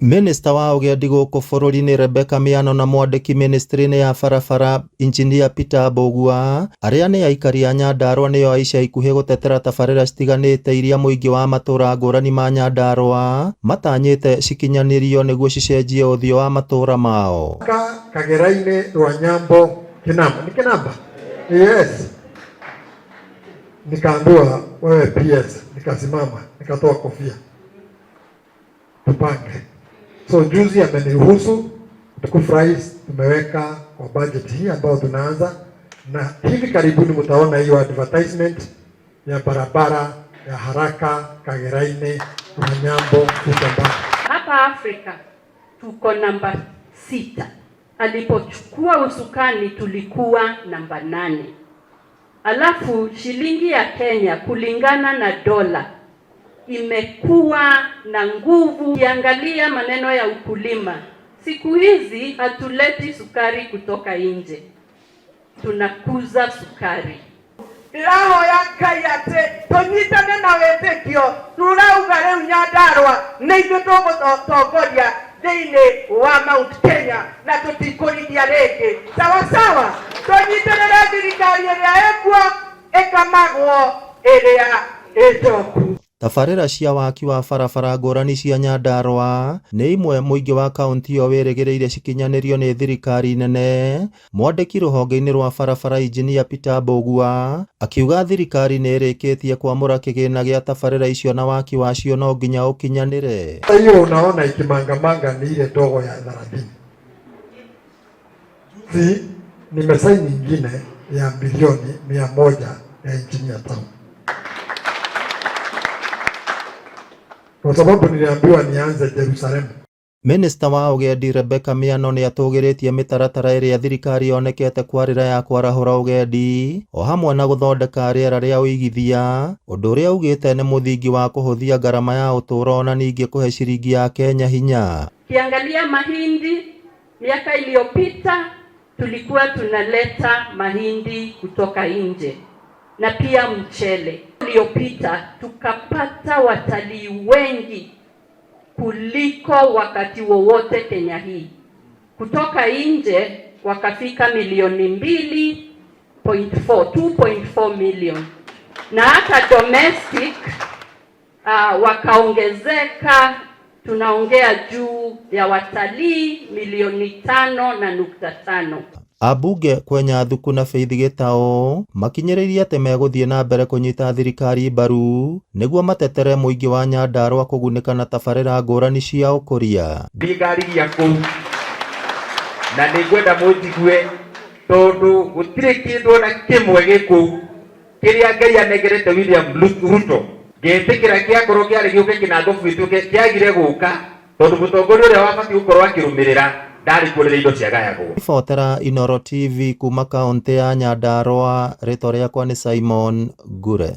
Minista wa ũgendi gũkũ bũrũri-inĩ Rebecca Miano na mwandĩki ministry-inĩ ya barabara Injinia Peter Mbũgua arĩa nĩ aikari a Nyandarua nĩo a ica ikuhĩ gũtetera tabarĩra citiganĩte iria mũingĩ wa matũra ngũrani ma Nyandarua matanyĩte cikinyanĩrio nĩguo cicenjie ũthiũ wa matũra mao. Kagera-inĩ rwa Nyambo Kinamba. Ni Kinamba? Yes. Nikaambiwa wewe PS, nikasimama, nikatoa kofia. Tupange. So juzi ameniruhusu mtukufu rais, tumeweka kwa budget hii ambayo tunaanza na hivi karibuni mtaona hiyo advertisement ya barabara ya haraka Kagera-inĩ Rwanyambo Futamba. Hapa Afrika tuko namba 6. Alipochukua usukani tulikuwa namba 8. Alafu shilingi ya Kenya kulingana na dola imekuwa na nguvu. Ukiangalia maneno ya ukulima, siku hizi hatuleti sukari kutoka nje, tunakuza sukari. Ndĩrahoya Ngai atĩ tũnyitane na wĩtĩkio, turauga rĩu Nyandarua nĩ ithuĩ tũgũtongoria thĩinĩ wa Mount Kenya na tũtikũrigia rĩngĩ. Sawa sawa, tũnyitĩrĩre thirikari ĩrĩa ĩkuo ĩkamagwo ĩrĩa ĩnjoku. Tabarĩra cia waki wa barabara ngũrani cia Nyandarua nĩ imwe mũingĩ wa kaunti ĩyo wĩrĩgĩrĩire cikinyanĩrio nĩ thirikari nene. Mwandĩki rũhonge-inĩ rwa barabara Injinia Peter Mbũgua akiuga thirikari nĩ ĩrĩkĩtie kwamũra kĩgĩna gĩa tabarĩra icio na waki wacio no nginya ũkinyanĩre. Hiyo unaona ikimangamanga ni ile ndogo ya 30. Juzi nimesaini nyingine ya bilioni 100 ya Engineer Town. Kwa sababu niliambiwa nianze Jerusalem. Minista wa ũgendi Rebecca Miano nĩ atũgĩrĩtie mĩtaratara ĩrĩa thirikari yonekete kwarĩra ya kwarahũra ũgendi o hamwe na gũthondeka rĩera rĩa ũigithia, ũndũ ũrĩa augĩte nĩ mũthingi wa kũhũthia ngarama ya ũtũũro na ningĩ kũhe ciringi ya Kenya hinya. Kiangalia mahindi, miaka iliyopita tulikuwa tunaleta mahindi kutoka nje na pia mchele. Iliyopita tukapata watalii wengi kuliko wakati wowote Kenya hii. Kutoka nje wakafika milioni mbili point four, two point four million. Na hata domestic wakaongezeka, tunaongea juu ya watalii milioni 5.5. Ambunge Kwenya Thuku na Faith Gitau makinyĩrĩirie atĩ megũthiĩ na mbere kũnyita thirikari mbaru nĩguo matetere mũingĩ wa Nyandarua kũgunĩka na tabarĩra ngũrani cia ũkũria. Thirikari kũu na nĩngwenda mũnjigue tondũ gũtirĩ kĩndũ ona kĩmwe gĩkũu kĩrĩa Ngai anengerete William Ruto. Ngĩtĩkĩra kĩakorwo kĩarĩ gĩũke kĩnango gĩtuĩke kĩagire gũka tondũ mũtongoria ũrĩa wabatiĩ gũkorwo akĩrũmĩrĩra ndarĩ kuo rĩrĩa indo ciagayagwo. Ribotera Inooro TV kuma kaũntĩ ya Nyandarua, rĩtwa rĩakwa nĩ Simon Ngure.